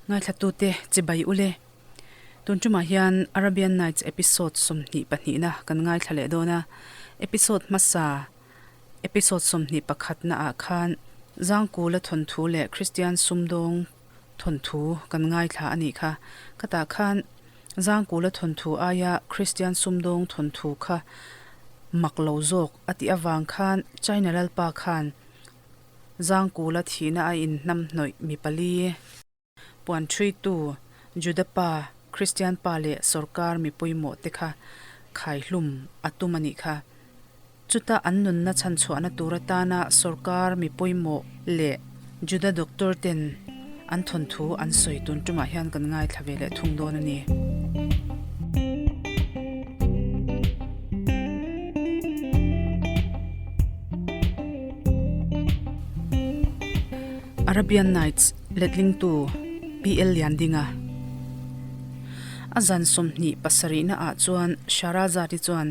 Ngaithlatute chibai ule. Tun tumah hian Arabian Nights episode 22 na kan ngaithla leh dawn a. Episode hmasa episode 21 na ah khan Zangkula thawnthu leh Kristian sumdawng thawnthu kan ngaithla a nih kha. Khatah khan Zangkula thawnthu aia Kristian sumdawng thawnthu kha mak lo zawk a tih avang khan China lalpa khan Zangkula thihna a inhnamhnawih mi pali. Puan ṭhuitu Juda pa, Kristian pa leh sawrkar mi pawimawh te kha khaihlum a tum a nih kha. Chuta an nunna chhanchhuahna tur atana sawrkar mi pawimawh leh Juda doctor ten an thawnthu an sawi tun tumah hian kan ngaithla ve leh thung dawn a ni. Arabian Nights letlingtu PL Liandinga a zan 27 na ah chuan Shahrazad-i chuan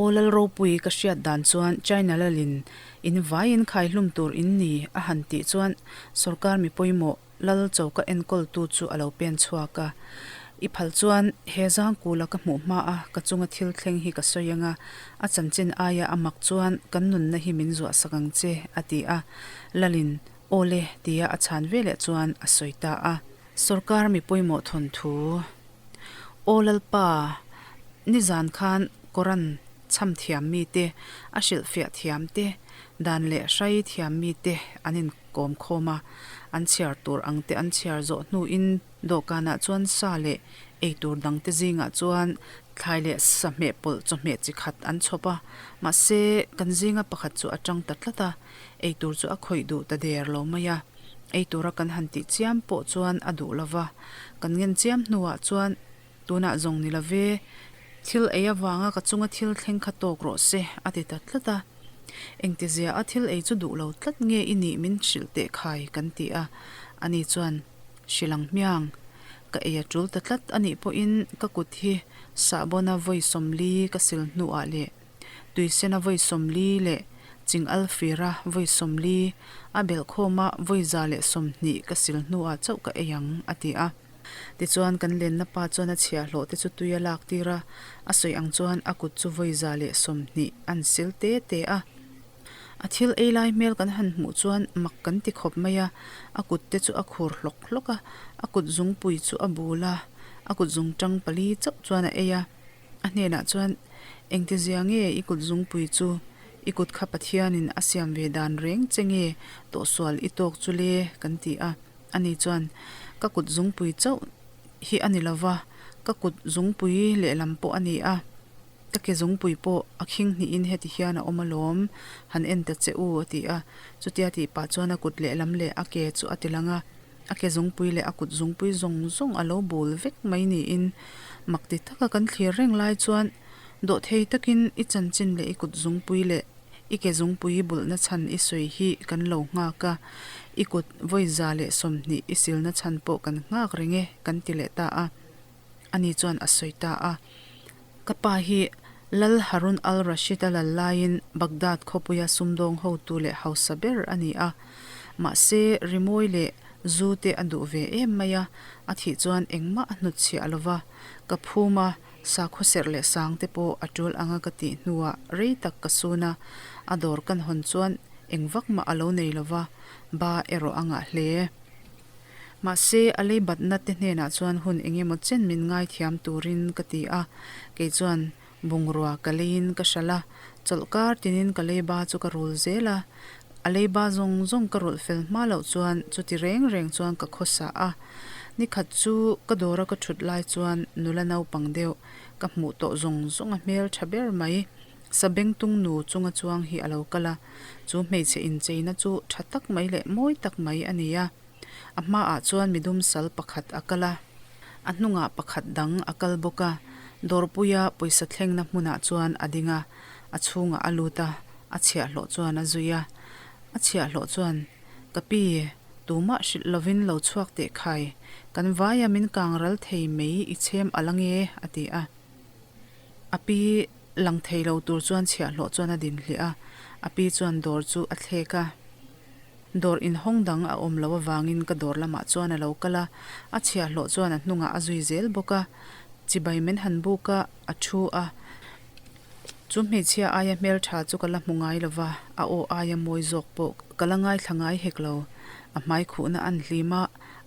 Aw lal ropui ka hriat dan chuan China lalin in vaiin khaihlum tur in ni a han tih chuan sorkar mi pawimawh Lal choka enkawltu chu a lo pen chhuak a, I phal chuan he zangkula ka hmuh hma a ka chunga thil thleng hi ka sawi ang a, a chanchin aia a mak chuan kan nunna hi min zuah sak ang che, a ti a. Lalin, Aw le, tia a chhan veleh chuan a sawi ta a. Sorkar mi pawimawh thawnthu, Aw Lalpa, nizan khan Koran chham thiam mite, a hrilhfiah thiam te, dan leh hrai thiam mite an in. kawm khawm a, an chhiar tur ang te an chhiar zawh hnuin dawhkanah chuan sa leh eitur dang te zingah chuan thlai leh sa hmeh pawlh chawhmeh chi khat an chhawp a, mahse kan zinga pakhat chu a tang ta tlat a, eitur chu a khawih duh ta der lo mai a, eitura kan han tih chiam pawh chuan a duh lo va, kan ngen chiam hnuah chuan tunah zawng ni love thil ei avanga ka chunga thil thleng kha tawk rawh se a ti ta tlat a. Engtizia a thil ei chu duh lo tlat nge i nih min hrilh teh khai kan ti a, ani chuan hrilh ang hmiang. Ka ei a tul ta tlat anih pawhin ka kut hi sahbawna vawi 40 ka sil hnuah leh tuisena vawi 40 leh ching alfira vawi 40 a belhkhawma vawi 120 ka sil hnuah chauh ka ei ang a ti a. Tichuan kan lenna pa chuan a chhiahhlawh te chu tui a lak tir a, a sawi ang chuan a kut chu vawi 120 an sil te te a. A thil ei lai hmel kan han hmuh chuan mak kan ti khawp mai a, a kut te chu a khur hlawk hlawk a, a kut zungpui chu a bul a, a kut zungtang pali chauh chuan a ei a. A hnenah chuan, Engtizia nge i kut zungpui chu i kut kha Pathianin a siam ve dan reng che nge tawhsual i tawk chu le? kan ti a. Ani chuan, Ka kut zungpui chauh hi a ni lo va, ka kut zungpui lehlam pawh a ni a, ka ke zungpui pawh a khing hnihin heti hian a awm alawm, han en ta che u, a ti a. Chutia tih pah chuan a kut lehlam leh a ke chu a ti lang a, a ke zungpui leh a kut zungpui zawng zawng a lo bul vek mai niin mak ti taka kan thlir reng lai chuan dawhthei takin i chanchin leh i kut zungpui leh I ke zungpui bulhna chhan i sawi hi kan lo nghak a, i kut vawi 120 i silna chhan pawh kan nghak reng e, kan ti leh ta a. Ani chuan a sawi ta a. Ka pa hi Lal Harun al-Rashid-a lal laiin Baghdad khawpuia sumdawng hotu leh hausa ber a ni a. Mahse, rimawi leh zu te a duh ve em mai a, a thih chuan engmah a hnutchhiah lo va, ka phum a, Sakhaw serh leh sang te pawh a tul anga ka tih hnuah rei tak ka sun a, a dawr kan hawn chuan eng vak mah a lo nei lo va, ba erawh a ngah hle. Mahse, a lei batna te hnenah chuan hun eng emaw chen min ngaithiam turin ka ti a, kei chuan bungrua ka leiin ka hralh a, chawlhkar tinin ka lei ba chu ka rul zel a, A leiba zawng zawng ka rawlh fel hma loh chuan chuti reng reng chuan ka khawsa a. Nikhat chu ka dawra ka thut lai chuan nula naupang deuh ka hmuh tawh zawng zawng a hmel tha ber mai. Sabengtung nu chunga chuang hi a lo kal a, chu hmeichhe incheina chu tha tak mai leh mawi tak mai a ni a. A hmaah chuan midum sal pakhat a kal a, a hnungah pakhat dang a kal bawk a. Dawrpuia pawisa thlengna hmunah chuan a ding a, a chhungah a lut a, a chhiahhlawh chuan a zui a. A chhiahhlawh chuan, Ka pi, tumah hrilh lovin lo chhuak teh khai, kan vaia min kang ral thei mai i chhem a la nge, a ti a. A pi lang thei lo tur chuan chhiahhlawh chuan a din hliah a, a pi chuan dawr chu a thlek a. Dawr inhawng dang a awm loh avangin ka dawr lamah chuan a lo kal a, a chhiahhlawh chuan a hnungah a zui zel bawk a. Chibai min han buk a, a thu a. Chu hmeichhia aia hmeltha chu ka la hmu ngai lo va, a aw aia mawi zawk pawh ka la ngaithla ngai hek lo. A hmai khuhna an hlim a,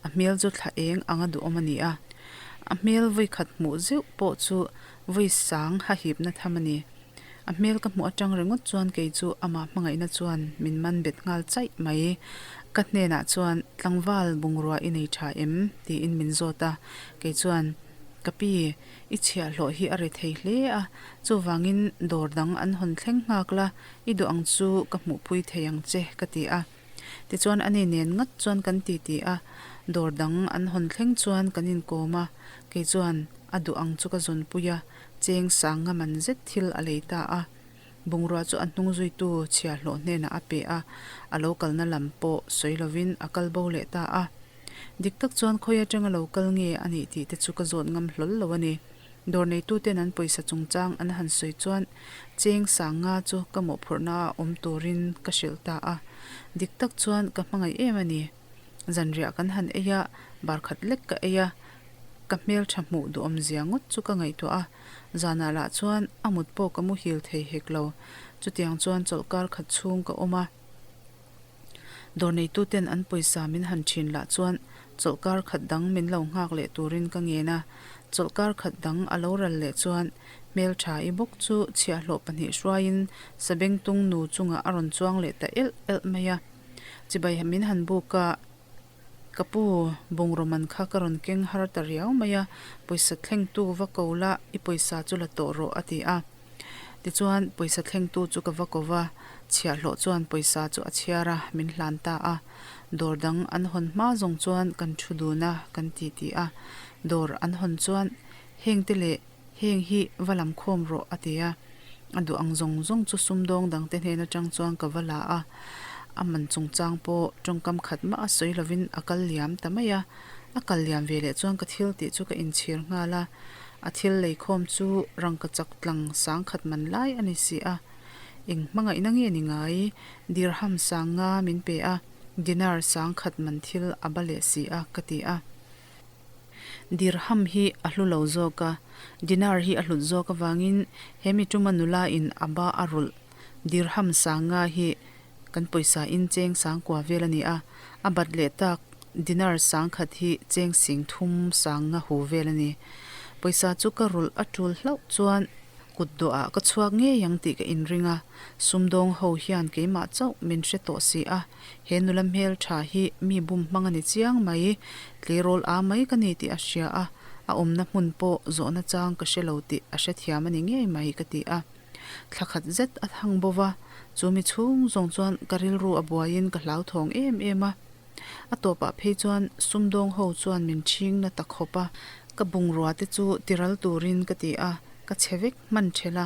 a hmel chu thla eng anga duhawm a ni a. A hmel vawi khat hmuh zeuh pawh chu vawi sang hahipna tham a ni. A hmel ka hmuh atang ringawt chuan kei chu amah hmangaihna chuan min man bet nghal chaih mai. Ka hnenah chuan, Tlangval bungrua i nei tha em? tiin min zawt a. Kei chuan, Ka pi, i chhiahhlawh hi a re thei hle a, chuvangin dawr dang an hawn thleng nghak la, i duh ang chu ka hmuhpui thei ang che, ka ti a. Tichuan ani nen ngat chuan kan titi a, dawr dang an hawn thleng chuan kan inkawm a, kei chuan a duh ang chu ka zawnpui a, cheng sang nga man zet thil a lei ta a. Bungrua chu a hnung zuitu chhiahhlawh hnenah a pe a, a lo kalna lam pawh sawi lovin a kal bo leh ta a. Dik tak chuan khawi atanga lo kal nge a nih tih te chu ka zawt ngam hlawl lo a ni. Dawr neituten an pawisa chungchang an han sawi chuan cheng sang nga chu ka mawhphurhna a awm turin ka hrilh ta a. Dik tak chuan ka hmangaih em a ni. Zanriah kan han ei a, bar khat lek ka ei a, ka hmeltha hmuh duhawm zia ngawt chu ka ngaihtuah a. Zanah lah chuan a mut pawh ka muhil thei hek lo. Chutiang chuan chawlhkar khat chhung ka awm a. Dawr neituten an pawisa min han thin lah chuan chawlhkar khat dang min lo nghak leh turin ka ngen a. Chawlhkar khat dang a lo ral leh chuan hmeltha i bawk chu chhiahhlawh pahnih hruaiin Sabengtung nu chungah a rawn chuang leh ta elh elh mai a. Chibai min han buk a, Ka pu, bungraw man kha ka rawn keng har ta riau mai a, pawisa thlengtu va ko la, i pawisa chu la tawh rawh a ti a. Tichuan, pawisa thlengtu chu ka va ko va, chhiahhlawh chuan pawisa chu a chhiar a, min hlan ta a. Dawr dang an hawn hma zawng chuan kan thu dun a, kan ti ti a. Dawr an hawn chuan, Hengte leh heng hi va lam khawm rawh, a ti a. A duh ang zawng zawng chu sumdawng dangte hnen atang chuan ka va la a. A man chungchang pawh tawngkam khat mah a sawi lovin a kal liam ta mai a. A kal liam ve leh chuan ka thil tih chu ka inchhir nghal a. A thil leikhawm chu rangkachak tlang sangkhat man lai a ni si a. Eng hmangaihna nge ni ngai? Dirham sang nga min pe a, dinar sangkhat man thil a ba leh si a, ka ti a. Dirham hi a hlu lo zawk a, dinar hi a hlut zawk avangin he mi tuma nula in a ba a rulh. Dirham sang nga hi Kan pawisa in cheng sangkua vel a ni a, a bat leh tak dinar sangkhat hi cheng sing thum sang nga hu vel a ni. Pawisa chu ka rulh a tul hlauh chuan kut dawhah ka chhuak ngei ang tih ka inring a, sumdawng ho hian keimah chauh min hre tawh si a, he nula hmel tha hi mi bum hmang a ni chiang mai, tleirawl a mai ka ni tih a hria a, a awmna hmun pawh zawhna chang ka hre lo tih a hrethiam a ni ngei mai ka ti a. Thla khat zet a thang bo va, chu mi chhung zawng chuan ka rilru a buaiin ka hlauthawng em em a. A tawpah phei chuan sumdawng ho chuan min ṭhing na ta khawp a, ka bungrua te chu tiral turin ka ti a, ka chhe vek hman ṭhelh a.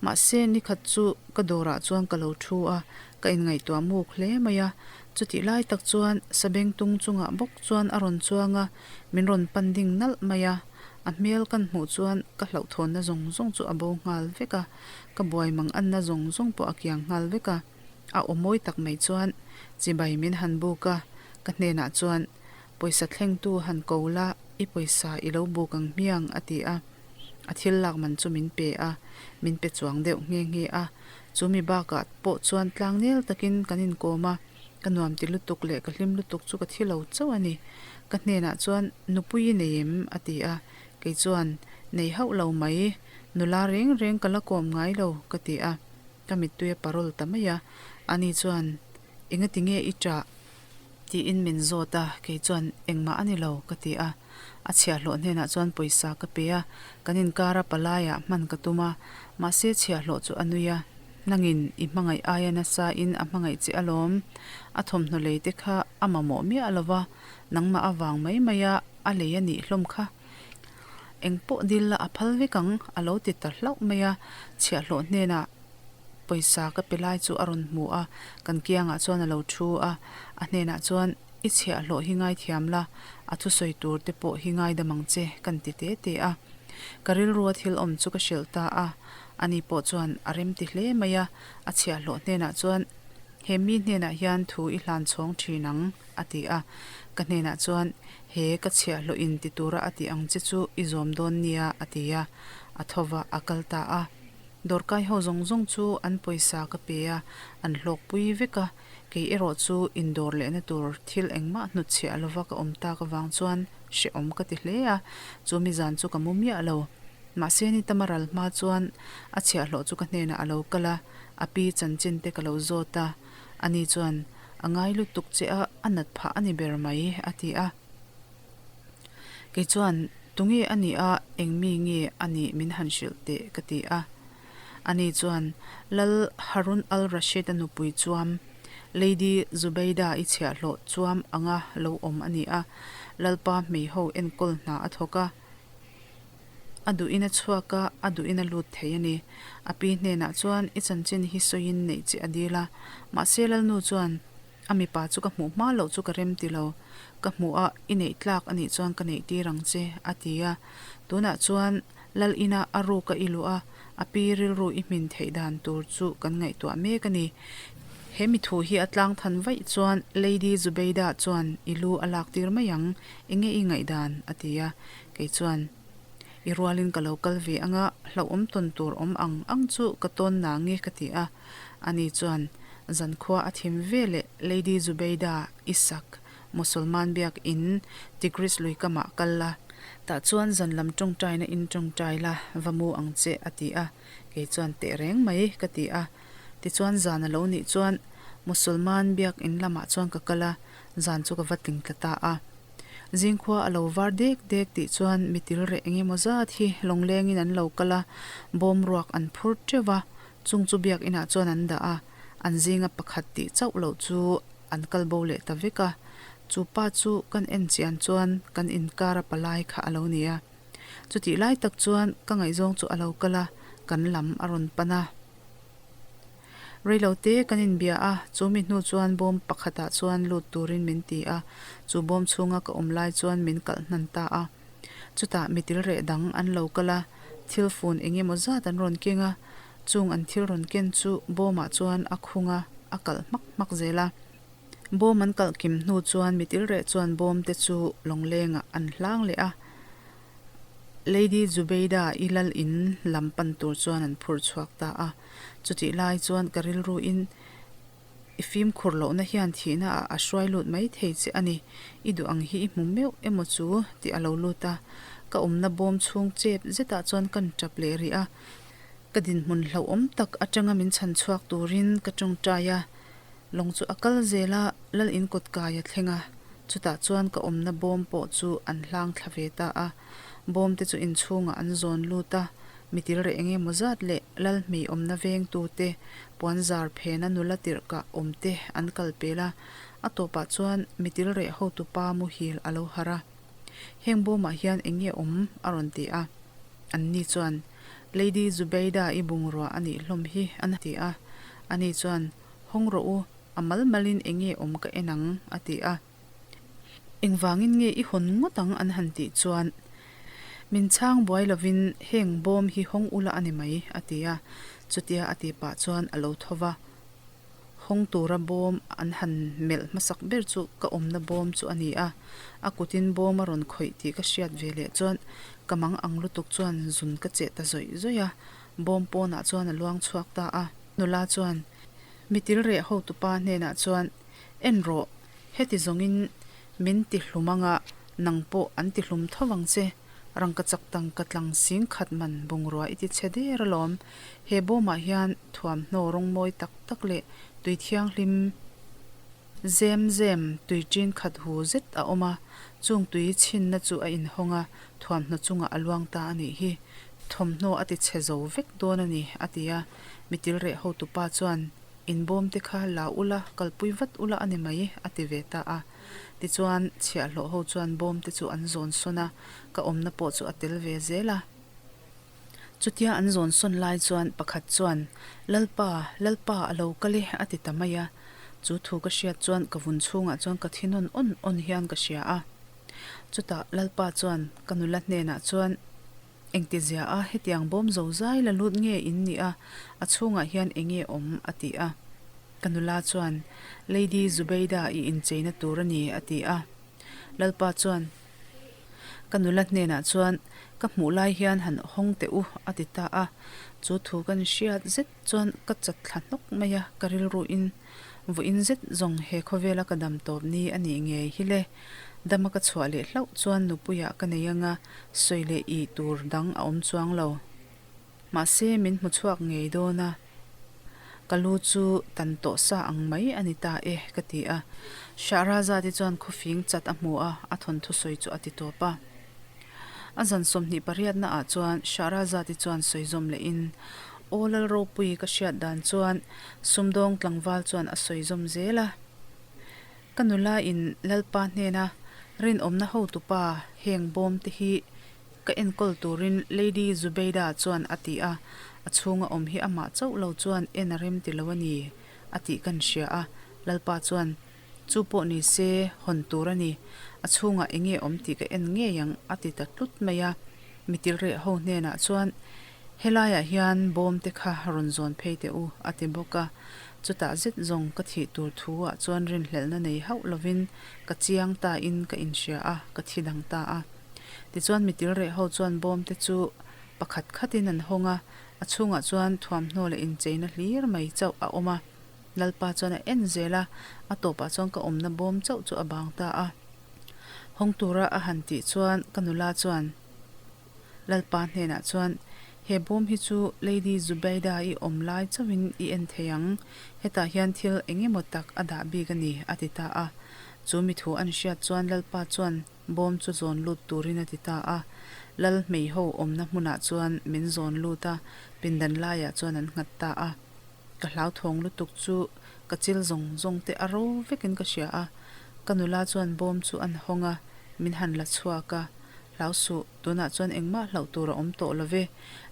Mahse, nikhat chu ka dawrah chuan ka lo ṭhu a, ka inngaihtuah muk hle mai a. Chutih lai tak chuan sabengtung chungah bawk chuan a rawn chuang a, min rawn pan ding nalh mai a. A hmel kan hmuh chuan ka hlauhthawnna zawng zawng chu a bo nghal vek a, ka buai mang anna zawng zawng pawh a kiang nghal vek a. A aw mawi tak mai chuan chibai min han buk a, ka hnenah chuan, Pawisa thlengtu han ko la, i pawisa i lo buk ang hmiang a ti a. A thil lak man chu min pe a, min pe chuang deuh nghe nghe a. Chu mi bakah pawh chuan tlangnel takin kan inkawm a. Ka nuam ti lutuk leh ka hlim lutuk chu ka thi lo chauh a ni. Ka hnenah chuan, Nupui i nei em? a ti a. Kei chuan, Nei hauh lo mai, nula reng reng ka la kawm ngai lo, ka ti a. Ka mittui a parol ta mai a. Ani chuan, Engati nge i ṭah? Tiin min zawt a, kei chuan, Engmah a ni lo, ka ti a. A chhiahhlawh hnenah chuan pawisa ka pe a, kan inkara palaiah hman ka tum a, mahse chhiahhlawh chu a nui a. Nangin i hmangaih aia nasa in a hmangaih che alawm. A thawmhnaw lei te kha a mamawh miah lo va, nangmah avang mai mai a a lei a nih hlawm kha. Eng pawh dil la a phal vek ang, a lo ti ta hlauh mai a. Chhiahhlawh hnenah pawisa ka pe lai chu a rawn hmu a, kan kiangah chuan a lo thu a. A hnenah chuan, I chhiahhlawh hi ngaithiam la, a thusawi tur te pawh hi ngaidam ang che, kan ti te te a. Ka rilrua thil awm chu ka hrilh ta a. Ani pawh chuan a remti hle mai a, a chhiahhlawh hnenah chuan. He mi hnenah hian thu i hlan chhawng thin ang, a ti a. Ka hnenah chuan, He ka chhiahhlawh in ti tura a tih ang che chu i zawm dawn nia, a ti a. A tho va, a kal ta a. Dawrkai ho zawng zawng chu an pawisa ka pe a, an hlawkpui vek a. Kei erawh chu indawr lehna tur thil engmah hnutchhiah lova ka awm tak avang chuan hrehawm ka ti hle a, chu mi zan chu ka mu miah lo. Mahse ni tama ral hma chuan a chhiahhlawh chu ka hnenah a lo kal a, a pi chanchin te ka lo zawt a, ani chuan a ngai lutuk che a, a nat phah a ni ber mai a ti a. Kei chuan tunge a nih a, eng mi nge a nih min han hrilh teh ka ti a. Ani chuan, Lal Harun al-Rashid-a nupui chuam Lady Zubaida-i chhiahhlawh chuam anga lo awm a ni a, Lalpa hmeiho enkawl hna a thawk a, a duhin a chhuak a, a duhin a lut thei a ni. A pi hnenah chuan i chanchin hi sawiin neih che a dil a, mahse Lalnu chuan, A mipa chu ka hmuh hma loh chu ka rem ti lo, ka hmuh a i neih tlak a nih chuan ka neih tir ang che, a ti a. Tunah chuan Lal ina a ruk a i luh a, a pi rilru i hmin theih dan tur chu kan ngaihtuah mek a ni. He mi thu hi a tlang than vaih chuan Lady Zubeida chuan i lu a lak tir mai ang, enge i ngaihdan? a ti a. Kei chuan, I rualin ka lo kal ve anga, hlauhawm tawn tur awm ang ang chu ka tawn nange ka ti a. Ani chuan, Zankhua a thim ve leh Lady Zubeida Isak, Mosolman biak in Tigris lui kamah kal la, tah chuan zan lam tawngtaina in tawngtai la, va mu ang che a ti a, kei chuan teh reng mai ka ti a. Tichuan zan a lo nih chuan Mosolman biak in lamah chuan ka kal a, zan chu ka va tling tla ta a. Zingkhua a lo var dek dek tih chuan mitil reh eng emaw zat hi lawnglengin an lo kal a, bawm ruak an phur teuh va, Chung chu biakinah chuan an dah a, an zinga pakhat tih chauh loh chu an kal bo leh ta vek a. Chu pa chu kan en chian chuan kan inkar a palai kha a lo ni a. Chutih lai tak chuan ka ngaihzawng chu a lo kal a, kan lam a rawn pan a. Reilote kan inbia a, chu mi hnu chuan bawm pakhatah chuan lut turin min ti a, chu bawm chhunga ka awm lai chuan min kalh hnan ta a. Chutah mitil reh dang an lo kal a, thil fun eng emaw zat an rawn keng a, chung an thil rawn ken chu bawmah chuan a khung a, a kalh hmak hmak zel a. Bawm an kalh kim hnu chuan mitil reh chuan bawm te chu lawnglengah an hlang leh a, Lady Zubeida i lal in lam pan tur chuan an phur chhuak ta a. Chutih lai chuan ka rilruin I fimkhur lohna hian thihna ah a hruai lut mai thei che a ni. I duh ang hi i hmu meuh emaw chu tih a lo lut a. Ka awmna bawm chhung chep zetah chuan kan tap leh rih a. Ka dinhmun hlauhawm tak atanga min chhan chhuak turin ka tawngtai a. Lawng chu a kal zel a, lal in kawt kai a thleng a. Chutah chuan ka awmna bawm pawh chu an hlang thla ve ta a. Bawm te chu inchhungah an zawn lut a. Mitil reh eng emaw zat leh Lalhmei awmna vengtute, puanzar phena nula tirhkah awmte an kal pel a, a tawpah chuan mitil reh hotupa muhil a lo harh a. Heng bawmah hian eng nge awm? a rawn ti a. Anni chuan, Lady Zubeida i bungrua a nih hlawm hi an ti a. Ani chuan, Hawng rawh u, a mal malin eng nge awm ka en ang a ti a. Engvangin nge i hawn ngawt ang an han tih chuan, Min chhang buai lovin heng bawm hi hawng ula a ni mai, a ti a. Chutia a ti pah chuan a lo tho va. Hawng tura bawm an han melh hmasak ber chu ka awmna bawm chu a ni a. A kutin bawm a rawn khawih tih ka hriat ve leh chuan ka mang ang lutuk chuan zun ka cheh ta zawih zawih a. Bawm pawnah chuan a luang chhuak ta a. Nula chuan mitil reh hotupa hnenah chuan, En rawh, Heti zawngin min ti hlum anga nang pawh an ti hlum tho ang che. Rangka chak tangka tlang sing khat man bungrua i ti chhe der alawm. He bawmah hian thuamhnaw rawng mawi tak tak leh tui thianghlim zem zem tui ṭin khat hu zet a awm a. Chung tui chhinna chu a inhawng a, thuamhnaw chungah a luang ta a nih hi. Thawmhnaw a ti chhe zo vek dawn a ni, a ti a. Mitilreh hotupa chuan. Inbawm te kha la ula, kalpui vat ula a ni mai, a ti ve ta a. Tichuan, chhiahhlawh ho chuan bawm te chu an zawn sawn a, ka awmna pawh chu a tel ve zel a. Chutia an zawn sawn lai chuan pakhat chuan, Lalpa, Lalpa a lo kal e, a ti ta mai a. Chu thu ka hriat chuan ka vun chhungah chuan ka thi nawn awn awn hian ka hria a. Chutah Lalpa chuan ka nula hnenah chuan, Engtizia a, hetiang bawm zo zai la lut nge in nih a, a chhungah hian eng nge awm? a ti a. Ka nula chuan, Lady Zubeida i incheina tur a ni, a ti a. Lalpa chuan, Ka nula hnenah chuan, Ka hmuh lai hian han hawng teh u, a ti ta a. Chu thu kan hriat zet chuan ka chat thla hnawk mai a, ka rilruin vawiin zet zawng he khawvela ka dam tawp ni a nih ngei hi le. Dama ka chhuah leh hlauh chuan nupuiah ka nei anga sawi leh ih tur dang a awm chuang lo. Mahse min hmu chhuak ngei dawn a, ka lu chu tan tawh sa ang mai a ni ta e, ka ti a. Shahrazad-i chuan khawfing chat a hmu a, a thawnthu sawi chu a ti tawp a. A zan 20 pariatna ah chuan Shahrazad-i chuan sawi zawm lehin, Aw Lal Ropui ka hriat dan chuan sumdawng tlangval chuan a sawi zawm zel a. Ka nula in Lalpa hnena rinawmna hotupa heng bawm te hi Ka enkawl turin Lady Zubeida chuan a ti a, a chhunga awm hi amah chauh lo chuan en a rem ti lo a ni, a tih kan hria a. Lalpa chuan, Chu pawh ni se, hawn tur a ni. A chhungah eng nge awm tih ka en ngei ang, a ti ta tlut mai a. Mitilreh ho hnenah chuan, Helaiah hian bawm te kha rawn zawn phei teh u, a ti bawk a. Chutah zet zawng ka thih tur thu ah chuan rinhlelhna nei hauh lovin ka chiang ta in ka inhria a, ka thi dang ta a. Tichuan mitil reh ho chuan bawm te chu pakhat khatin an hawng a, a chhungah chuan thuamhnaw leh incheina hlir mai chauh a awm a. Lalpa chuan a en zel a, a tawpah chuan ka awmna bawm chauh chu a bang ta a. Hawng tura a han tih chuan ka nula chuan Lalpa hnenah chuan, He bawm hi chu Lady Zubaida i awm lai chauhin i en thei ang, hetah hian thil eng emaw tak a dah bik a ni, a ti ta a. Chu mi thu an hriat chuan Lalpa chuan, Bawm chu zawn lut turin a ti ta a. Lal hmeiho awmna hmunah chuan min zawn lut a, pindan laiah chuan an nghat ta a. Ka hlauthawng lutuk chu ka chil zawng zawng te a ro vekin ka hria a. Ka nula chuan bawm chu an hawng a, min han la chhuak a. Hlau suh, tunah chuan engmah hlauh tur a awm tawh lo ve.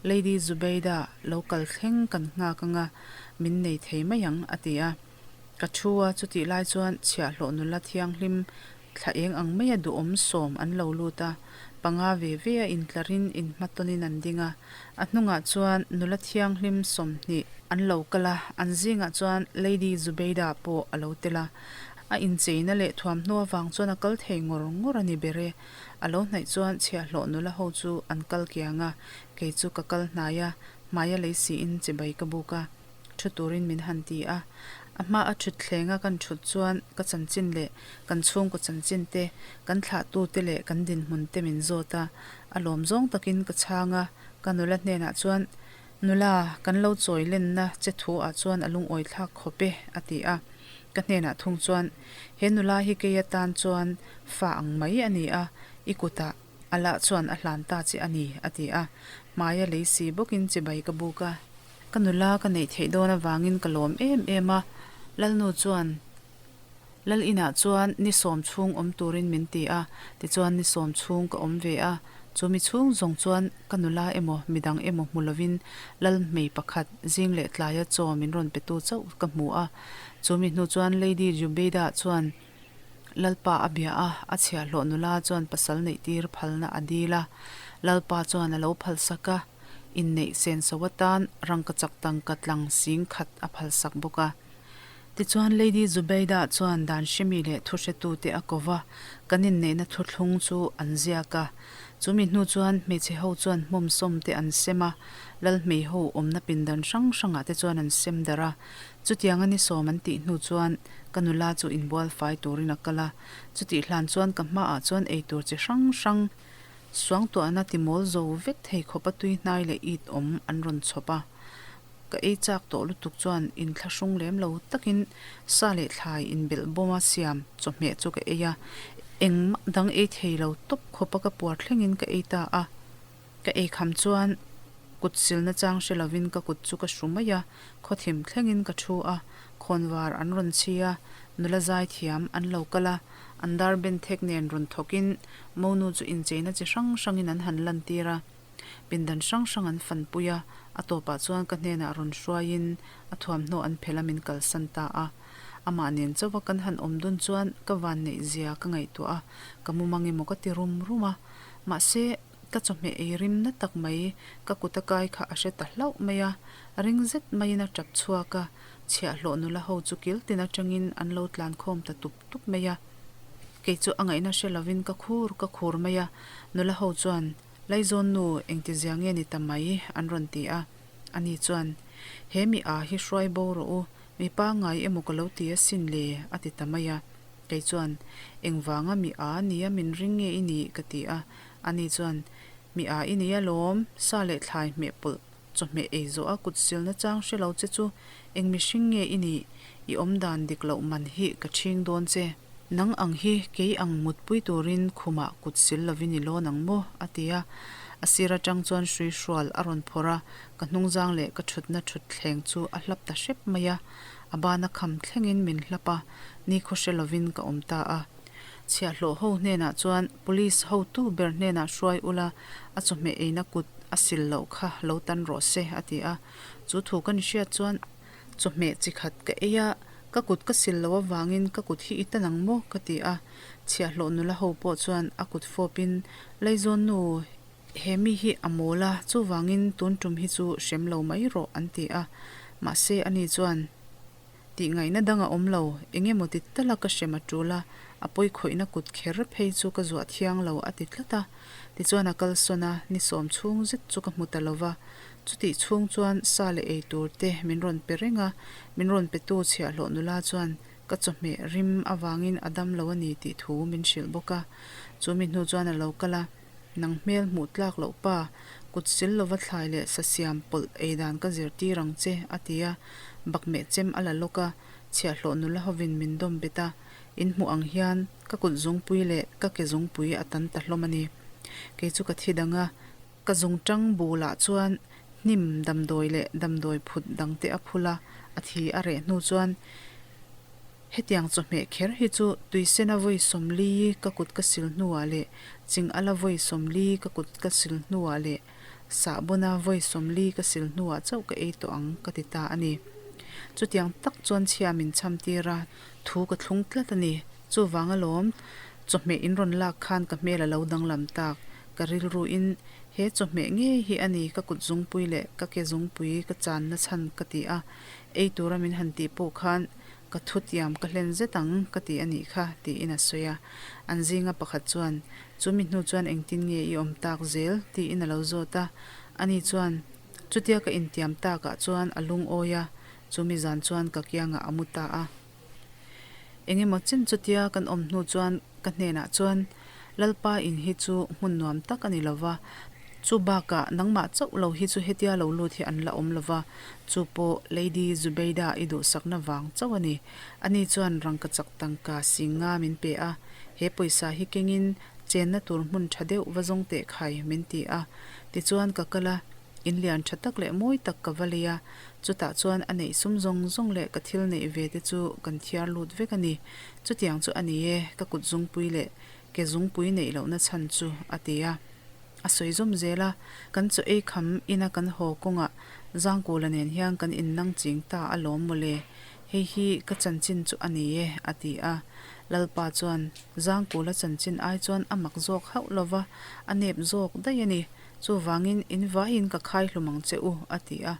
Lady Zubeida lo kal thleng kan nghak anga, min nei thei mai ang, a ti a. Ka thu a, chutih lai chuan chhiahhlawh nula thianghlim thla eng ang maia duhawm sawm an lo lut a, panga ve ve a intlarin inhmatawnin an ding a. A hnungah chuan nula thianghlim 20 an lo kal a, an zingah chuan Lady Zubeida pawh a lo tel a. A incheina leh thuamhnaw avang chuan a kal thei ngawr ngawr a ni ber e. A lo hnaih chuan chhiahhlawh nula ho chu an kal kiang a, kei chu ka kal hnai a, hmaia lei siin chibai ka buk a. Thu turin min han ti a. A hma a thut thlenga kan thut chuan ka chanchin leh kan chhungkaw chanchin te, kan thlahtu te leh kan dinhmun te min zawt a. A lawm zawng takin ka chhang a, ka nula hnenah chuan, Nula, kan lo chawi lenna che thu ah chuan a lungawi thlak khawp e, a ti a. Ka hnenah thung chuan, He nula hi kei atan chuan fa ang mai a ni a, i kutah Allah chuan a hlan ta che a ni, a ti a. Hmaia lei si bawkin chibai ka buk a. Ka nula ka neih theih dawn avangin ka lawm em em a, Lalnu chuan Lal inah chuan ni sawm chhung awm turin min ti a, tichuan ni sawm chhung ka awm ve a, chu mi chhung zawng chuan ka nula emaw midang emaw hmu lovin Lal hmei pakhat zing leh tlaia chaw min rawn petu chauh ka hmu a, chu mi hnu chuan Lady Jubeida chuan Lalpa a bia a, a chhiahhlawh nula chuan pasal neih tir phalna a dil a, Lalpa chuan a lo phalsak a. Inneih senso atan rangkachak tangka tlang sing khat a phalsak bawk a. Tichuan Lady Zubeida chuan dan hremi leh thuhretute a ko va, kan inneihna thuthlung chu an ziak a. Chumi hnu chuan hmeichhe ho chuan hmawmsawm te an sem a, Lalhmei ho awmna pindan hrang hrangah te chuan an sem darh a. Chutianga ni sawm an tih hnu chuan ka nula chu inbual fai turin a kal a. Chutih hlan chuan ka hmaah chuan eitur chi hrang hrang Suangtuahna ti mawl zo vek thei khawpa tui hnai leh it awm an rawn chhawp a. Ka ei chak tawh lutuk chuan inthlahrung lem lo takin sa leh thlai inbelh bawma siam chawhmeh chu ka ei a. Engmah dang ei thei lo tawp khawpa ka puar thlengin ka ei ta a. Ka ei kham chuan kut silna chang hre lovin ka kut chu ka hru mai a, khawthim thlengin ka thu a, khawnvar an rawn chhi a, nula zaithiam an lo kal a. An dar ben thek nen rawn thawkin monu chu incheina chi hrang hrangin an han lantir a, pindan hrang hrang an fanpui a, a tawpah chuan ka hnenah rawn hruaiin a thuamhnaw an phelh a min kalsan ta a. Amah nen chauha kan han awm dun chuan ka vanneih zia ka ngaihtuah a, ka mumang emaw ka ti rum rum a. Mahse, ka chawhmeh ei rim na tak mai ka kut a kai kha a hre ta hlauh mai a, ring zet maiin a tap chhuak a. Chhiahhlawh nula ho chu kil tin atangin an lo tlan khawm ta tup tup mai a. Kei chu a ngaihna hre lovin ka khur ka khur mai a, nula ho chuan, Laizawn nu, engtizia nge ni ta mai? an rawn ti a. Ani chuan, He mi a hi hruai bo rawh u, mi pangngai emaw ka lo ti asin le, a ti ta mai a. Kei chuan, Engvanga mi a nia min ring nge i nih? ka ti a. Ani chuan, Mi a i nei alawm, sa leh thlai hmeh pawlh chawhmeh ei zawh a kut silna chang hre lo che chu eng mihring nge i nih? I awm dan dik loh man hi ka ṭhing dawn che. Nang ang hi kei ang mutpui turin khumah kut sil lovin i lawn ang maw? a ti a. A sir aṭang chuan hrui hrual a rawn phawrh a, ka hnungzang leh ka ṭhutna ṭhutthleng chu a hlap ta hrep mai a. A bana kham thlengin min hlap a, nikhaw hre lovin ka awm ta a. Chhiahhlawh ho hnenah chuan Police hotu ber hnenah hruai ula, a chawhmeh eina kut a sil loh kha lo tan rawh se, a ti a. Chu thu ka ni hriat chuan chawhmeh chi khat ka ei a, ka kut ka sil loh avangin ka kut hi i tan ang maw? ka ti a. Chhiahhlawh nula ho pawh chuan a kut fawpin, Laizawn nu, he mi hi a mawl a, chuvangin tun tum hi chu hrem lo mai rawh, an ti a. Mahse ani chuan. Tih ngaihna dang a awm lo, eng emaw ti tala ka hrem a tul a, a pawi khawihna kut kher phei chu ka zuah thiang lo a ti tlat a. Tichuan a kalsawn a, ni sawm chhung zet chu ka hmu ta lo va. Chutih chhung chuan sa leh ei tur te min rawn pe reng a, min rawn petu chhiahhlawh nula chuan ka chawhmeh rim avangin a dam lo a ni tih thu min hrilh bawk a. Chu mi hnu chuan a lo kal a. Nang hmel hmuh tlak loh pa, kut sil lova thlai leh sa siam pawlh ei dan ka zirtir ang che, a ti a. Bakmeh chem a la lawk a, chhiahhlawh nula hovin min dawm bet a. In hmuh ang hian ka kut zungpui leh ka ke zungpui a tan ta hlawm a ni. Kei chu ka thi dang a, ka zungtang bulah chuan hnim damdawi leh damdawi phut dangte a phul a, a thi a reh hnu chuan Hetiang chawhmeh kher hi chu tuisena vawi 40 ka kut ka sil hnuah leh ching ala vawi 40 ka kut ka sil hnuah leh sahbawna vawi 40 ka sil hnuah chauh ka ei tawh ang ka ti ta a ni. Chutiang tak chuan chhia min cham tir a, thu ka thlung tlat a ni. Chuvang alawm, chawhmeh in rawn lak khan ka hmel a lo danglam tak. Ka rilruin he chawhmeh ngei hi a ni ka kut zungpui leh ka ke zungpui ka channa chhan ka ti a, ei tura min han tih pawh khan Ka thutiam ka hlen zet ang ka ti a nih kha, tiin a sawi a. An zinga pakhat chuan, Chu mi hnu chuan engtin nge i awm tak zel? tiin a lo zawt a. Ani chuan, Chutia ka intiam takah chuan a lungawi a, chu mi zan chuan ka kiangah a mu ta a. Engemaw chin chutia kan awm hnu chuan ka hnenah chuan, Lalpa in hi chu hmun nuam tak a ni lo va, chu bakah nangmah chauh lo hi chu hetia lo lut hi an la awm lo va, chu pawh Lady Zubeida i duhsakna vang chauh a ni. Ani chuan rangkachak tangka singa min pe a, he pawisa hi kengin chenna tur hmun tha deuh va zawng teh khai min ti a. Tichuan ka kal a, in lian tha tak leh mawi tak ka va lei a, chutah chuan a neih sum zawng zawng leh ka thil neih ve te chu kan thiar lut vek a ni. Chutiang chu a ni e, ka kut zungpui leh ke zungpui neih lohna chhan chu, a ti a. A sawi zawm zel a, kan chaw ei kham ina kan haw kawngah Zangkula nen hian kan innang ching ta alawm mawle, hei hi ka chanchin chu a ni e, a ti a. Lalpa chuan Zangkula chanchin ai chuan a mak zawk hauh lova, a nep zawk daih a ni. Chuvangin in vaiin ka khai hlum ang che u, a ti a.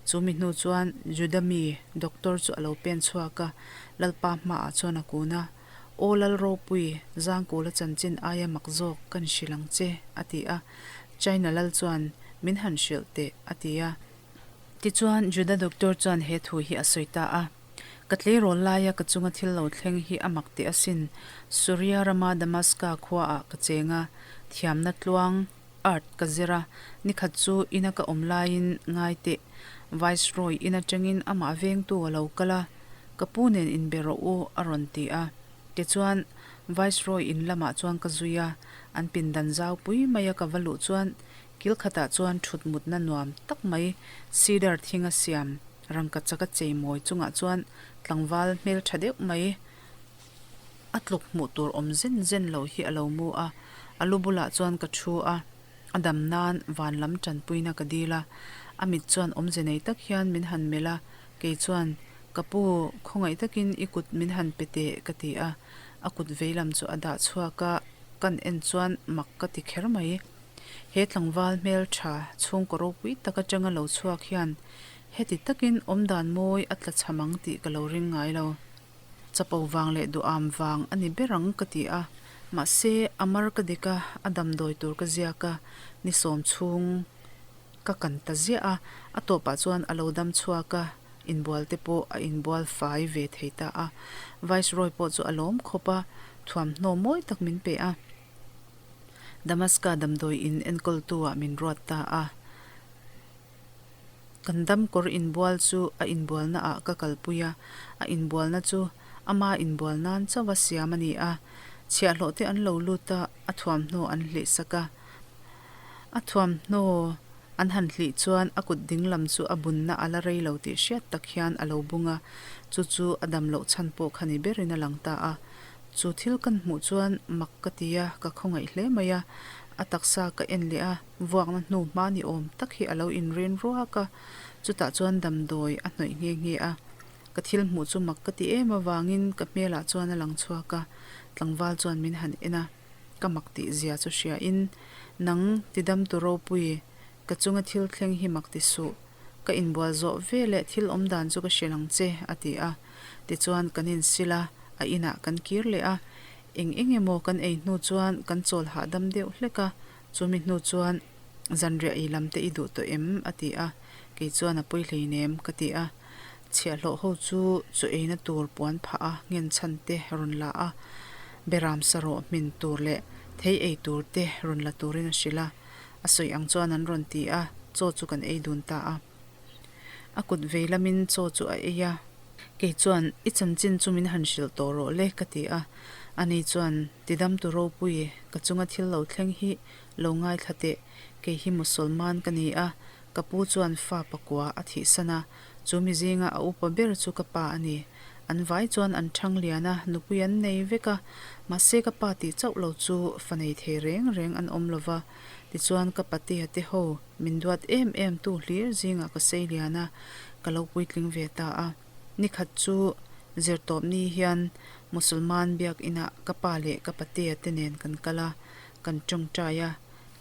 Chu mi hnu chuan Juda mi doctor chu a lo pen chhuak a, Lalpa hmaah chuan a kun a, Aw Lal ropui, Zangkula chanchin aia mak zawk kan hrilh ang che, a ti a. China lal chuan, Min han hrilh teh, a ti a. Tichuan Juda doctor chuan he thu hi a sawi ta a, Ka tleirawl laia ka chunga thil lo thleng hi a mak teh asin. Suria rama Damaska khuaah ka cheng a, thiamna tluang, art, ka zir a. Nikhat chu ina ka awm laiin ngai teh, Viceroy in atangin amah vengtu a lo kal a, ka pu nen inbe rawh u a rawn ti a. Tichuan, Viceroy in lamah chuan ka zui a, an pindan zau pui maia ka va luh chuan Kil khatah chuan thut mutna nuam tak mai cedar thinga siam rangkachak a chei mawi chungah chuan tlangval hmeltha deuh mai a tluk hmuh tur awm zen zen lo hi a lo mu a, a lu bulah chuan ka thu a, a dam nan van lam tanpuina ka dil a, a mit chuan awmze nei tak hian min han melh a, kei chuan ka pu khawngaih takin i kut min han pe teh ka ti a, a kut veilam chu a dah chhuak a, kan en chuan mak ka ti kher mai. He tlangval hmeltha chhungkaw ropui tak atanga lo chhuak hian Heti takin awmdan mawi a tla chham ang tih ka lo ring ngai lo. Chapo vang leh duham vang a ni ber ang ka ti a. Mahse, a mar ka dik a, a damdawi tur ka ziak a, ni sawm chhung ka kan ta ziah a. A tawpah chuan a lo dam chhuak a, inbual te pawh a inbual fai ve thei ta a. Viceroy pawh chu a lawm khawp a, thuamhnaw mawi tak min pe a. Damaska damdawi in enkawltu ah min ruat ta a. Kan damkawr inbual chu a inbualna ah ka kalpui a, a inbualna chu ama inbual nan chauh a siam a ni a. Chhiahhlawh te an lo lut a, a thuamhnaw an hlih sak a. A thuamhnaw an han hlih chuan a kut dinglam chu a bunna a la rei lo tih hriat tak hian a lo bung a, chu chu a dam loh chhan pawh kha ni berin a lang ta a. Chu thil kan hmuh chuan mak ka ti a, ka khawngaih hle mai a. A taksa ka en leh a, vuakna hnu hma ni awm tak hi a lo inrin ruak a, chutah chuan damdawi a hnawih nghe nghe a. Ka thil hmuh chu mak ka ti em avangin ka hmelah chuan a lang chhuak a, tlangval chuan min han en a, ka mak tih zia chu hria in, Nang tidam tu ropui, ka chunga thil thleng hi mak ti suh, ka inbual zawh ve leh thil awm dan chu ka hrilh ang che, a ti a. Tichuan kan insil a, a inah kan kir leh a. Eng eng emaw kan ei hnu chuan kan chawl hahdam deuh hlek a, chumi hnu chuan zanriah ei lam te i duh tawh em? a ti a, kei chuan a pawi hleinem ka ti a. Chhiahhlawh ho chu chaw eina tur puan phah a, nghen chhan te rawn la a, beram sarawh hmin tur leh thei ei tur te rawn la turin a hrilh a. A sawi ang chuan an rawn ti a, chaw chu kan ei dun ta a. A kut vei lamin chaw chu a ei a. Kei chuan, I chanchin chu min han hrilh tawh rawh le, ka ti a. Ani chuan, Tidamtu ropui, ka chunga thil lo thleng hi lo ngaithla teh, kei hi Musulman ka ni a, ka pu chuan fa pakua a thihsan a, chu mi zinga a upa ber chu ka pa a ni. An vai chuan an thang lian a, nupui an nei vek a, mahse ka pa tih chauh lo chu fa nei thei reng reng an awm lo va. Tichuan ka patea te ho min duat em em tu hlir zingah ka sei lian a, ka lo puitling ve ta a. Nikhat chu zirtawp ni hian Musulman biakinah ka pa leh ka patea te nen kan kal a, kan tawngtai a.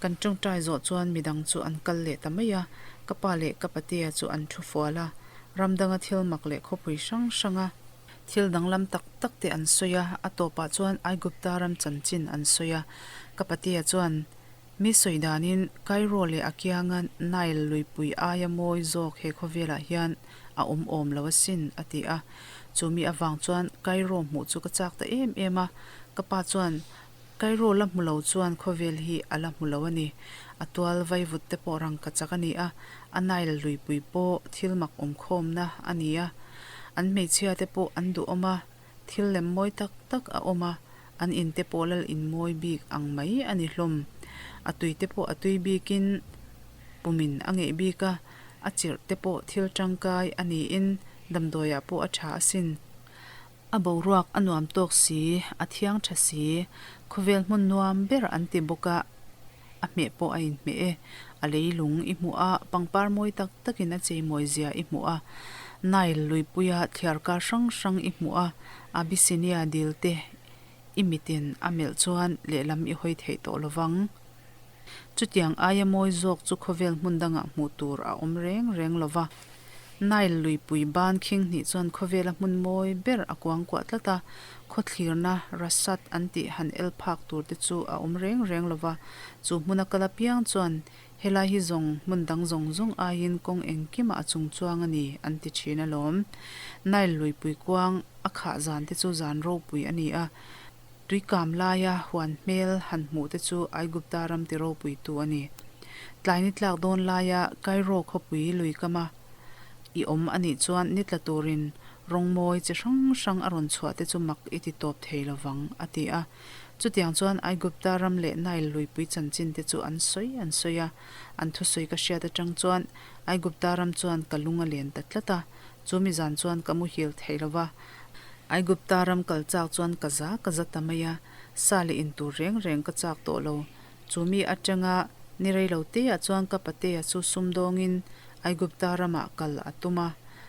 Kan tawngtai zawh chuan midang chu an kal leh ta mai a, ka pa leh ka patea chu an thu fual a, ram danga thil mak leh khawpui hrang hranga thil danglam tak tak te an sawi a, a tawpah chuan Aigupta ram chanchin an sawi a, ka patea chuan mi sawi danin Cairo leh a kianga Nile luipui aia mawi zawk he khawvelah hian a awm awm lo asin a ti a, chu mi avang chuan Cairo hmuh chu ka chak ta em em a, ka pa chuan Cairo la hmu lo chuan khawvel hi a la hmu lo a ni. A tual vaivut te pawh rangka chak a ni a, a Nile luipui pawh thil mak awmkhawmna a ni a. An hmeichhia te pawh an duhawm a, thil lem mawi tak tak a awm a, an in te pawh lal in mawi bik ang mai a ni hlawm. A tui te pawh a tui bikin pumin a ngeih bik a, a chirh te pawh thil tangkai a niin damdawiah pawh a tha asin. A boruak a nuam tawk si, a thiang tha si, khawvel hmun nuam ber an ti bawk a, a hmeh pawh a inhmeh e. A leilung i hmuh a, pangpar mawi tak takin a cheimawi zia i hmuh a, Nile luipuia thliarkar hrang hrang i hmuh a, Abyssinia dil te i mitin a melh chuan lehlam i hawi theih tawh lovang. Chutiang aia mawi zawk chu khawvel hmun dangah hmuh tur a awm reng reng lo va. Nile luipui ban khing hnih chuan khawvela hmun mawi ber a kuangkuah tlat a, khawthlirna Rasat an tih han el phak tur te chu a awm reng reng lo va. Chu hmuna kal apiang chuan helai hi zawng hmun dang zawng zawng aiin kawng engkimah a chung chuang a ni an ti thin alawm. Nile luipui kuang a khah zan te chu zan ropui a ni a. Tuikam laia huan hmel han hmuh te chu Aigupta ram ti ropuitu a ni. Tlai ni tlak dawn laia Cairo khawpui lui kama i awm a nih chuan ni tla turin rawng mawi chi hrang hrang a rawn chhuah te chu mak i ti tawp thei lovang, a ti a. Chutiang chuan Aigupta ram leh Nile luipui chanchin te chu an sawi an sawi a. An thusawi ka hriat atang chuan Aigupta ram chuan ka lung a len ta tlat a. Chu mi zan chuan ka muhil thei lo va. Aigupta ram kal chak chuan ka za ka za ta mai a, sa leh in tur reng reng ka chak tawh lo. Chu mi atanga ni rei lo te ah chuan ka patea chu sumdawngin Aigupta ramah kal a tum a.